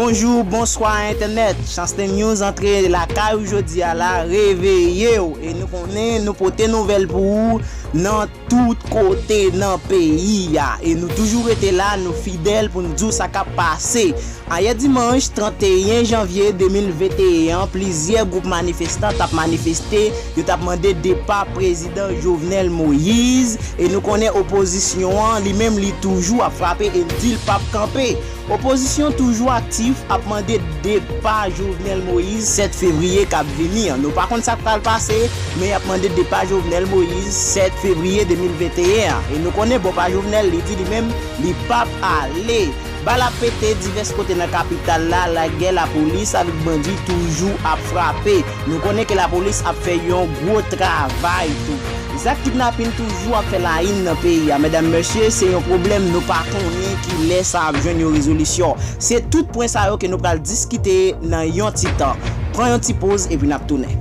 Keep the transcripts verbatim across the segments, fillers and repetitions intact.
Bonjou, bonswa entènèt. Chansten News antre lakay ou jodi a la, reveye w. E nou konnen nou pote nouvèl pou ou nan tout kote nan peyi a. E nou toujou rete la, nou fidèl pou n di w sa k ap pase. Ayè dimanch trannteyen janvye de mil venteyen an, plizyè gwoup manifestan t ap manifeste, yo t ap mande depa prezidan Jovenel Moïse. E nou konnen opozisyon an, li menm, li toujou ap frape e l di l p ap kanpe. Opozisyon toujou aktif ap mande depa Jovenel Moïse sèt fevriye k ap vini an. Nou pa konn sa k pral pase, men y ap mande depa Jovenel Moïse sèt fevriye de mil venteyen an. E nou konnen bò pa Jovenel, li di li menm, li p ap ale. Bal ap pete divès kote nan kapital la, lagè lapolis avèk bandi toujou ap frape. Nou konnen ke lapolis ap fè yon gwo travay tou. Zak kidnapin toujou ap fè la yin nan peyi a. Medam, mesye, se yon pwoblèm nou pa konnen ki lè sa ap jwenn yon rezolisyon. Se tout pwen sa yo ke nou pral diskite nan yon ti tan. Pran yon ti poz epi n ap tounen.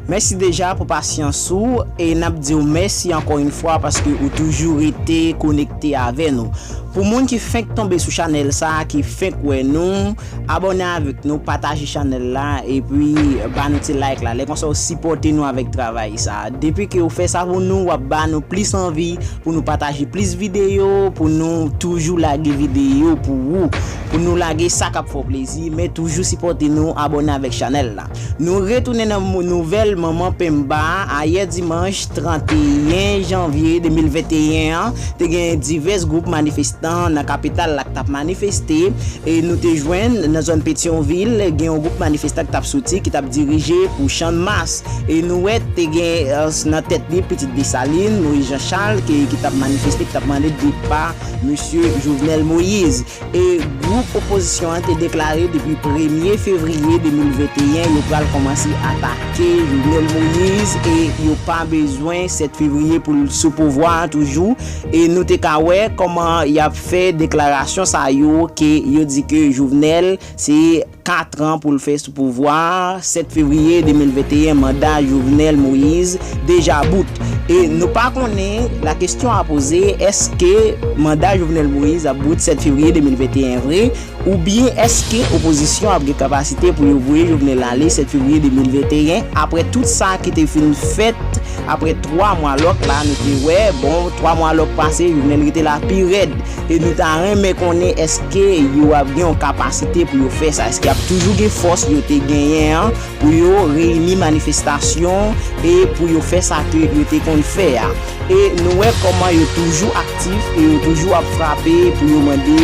Mèsi deja pou pasyans ou e n ap di w mèsi ankò yon fwa paske ou toujou rete konekte avè nou. Pou moun ki fenk tonbe sou chanèl sa a, ki fenk wè nou, abòne avèk nou, pataje chanèl la, epi ba nou ti like la. Lè konsa w sipòte nou avèk travay sa a. Depi ke w fè sa pou nou, w ap ba nou plis anvi pou nou pataje plis videyo, pou nou toujou lage videyo pou ou, pou nou lage sa k ap fè w plezi, men toujou sipòte nou, abòne avèk chanèl la. Nou retounen nan mou-, nouvèl Manman Penba a. Ayè dimanch trannteyen janvye de mil venteyen an, te gen divès gwoup manifestan nan kapital la k t ap manifeste. E nou te jwenn nan zòn Petyonvil, gen yon gwoup manifestan ki t ap soti, ki t ap dirije pou Channmas. E nou wè te gen, eh, nan tèt li Pitit Desalin, Moïse Jean Charles, ki, ki t ap manifeste, ki t ap mande depa mesye Jovenel Moïse. E gwoup opozisyon an te deklare depi premye fevriye de mil venteyen, yo pral kòmanse atake Jovenel Moïse e yo pa bezwen sèt fevriye pou l sou pouvwa a toujou. E nou te ka wè kòman y ap fè deklarasyon sa yo, ke yo di ke Jovenel se kat an pou l fè sou pouvwa a, sèt fevriye de mil venteyen, manda Jovenel Moïse deja bout. E nou pa konnen, la kesyon a poze, èske manda Jovenel Moïse ap bout sèt fevriye de mil venteyen vre? Oubyen èske opozisyon ap gen kapasite pou yo voye Jovenel ale sèt fevriye de mil venteyen, apre tout sa ki te fin fèt, apre twa mwa lòk la, nou te wè, bon, twa mwa lòk pase, Jovenel rete la pi rèd. E nou ta renmen konnen èske yo ap gen yon kapasite pou yo fè sa, èske y ap toujou gen fòs yo te genyen an, pou yo reyini manifestasyon e pou yo fè sa ke yo te konn fè a. E nou wè kòman yo toujou aktif e yo toujou ap frape pou yo mande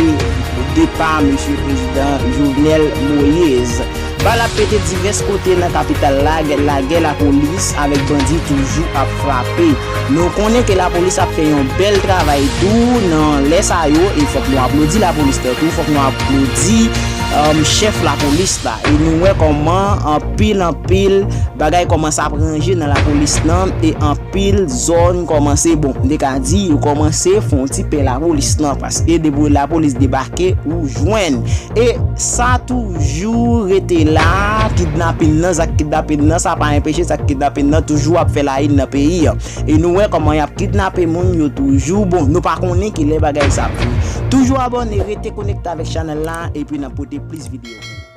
depa mesye prezidan Jovenel Moïse. Bal ap pete divès kote nan kapital la, lagè lapolis avèk bandi toujou ap frape. Nou konnen ke lapolis ap fè yon bèl travay tou nan lè sa yo, e fòk nou aplodi lapolis la tou, fòk nou aplodi, um, chèf lapolis la. E nou wè kòman anpil, anpil bagay kòmanse ap ranje nan lapolis lan, e anpil zòn kòmanse, bon, m te ka di, yo kòmanse fè yon ti pè lapolis lan, paske depi lapolis debake, ou jwenn. E sa toujou rete la, kidnapin nan, zak kidnapin nan, sa pa enpeche zak kidnapin nan toujou ap fè la yin nan peyi a. E nou wè kòman y ap kidnape moun yo toujou. Bon, nou pa konnen ki lè bagay sa ap fini. Toujou abòne, rete konekte avèk chanèl la, epi n ap pote plis videyo.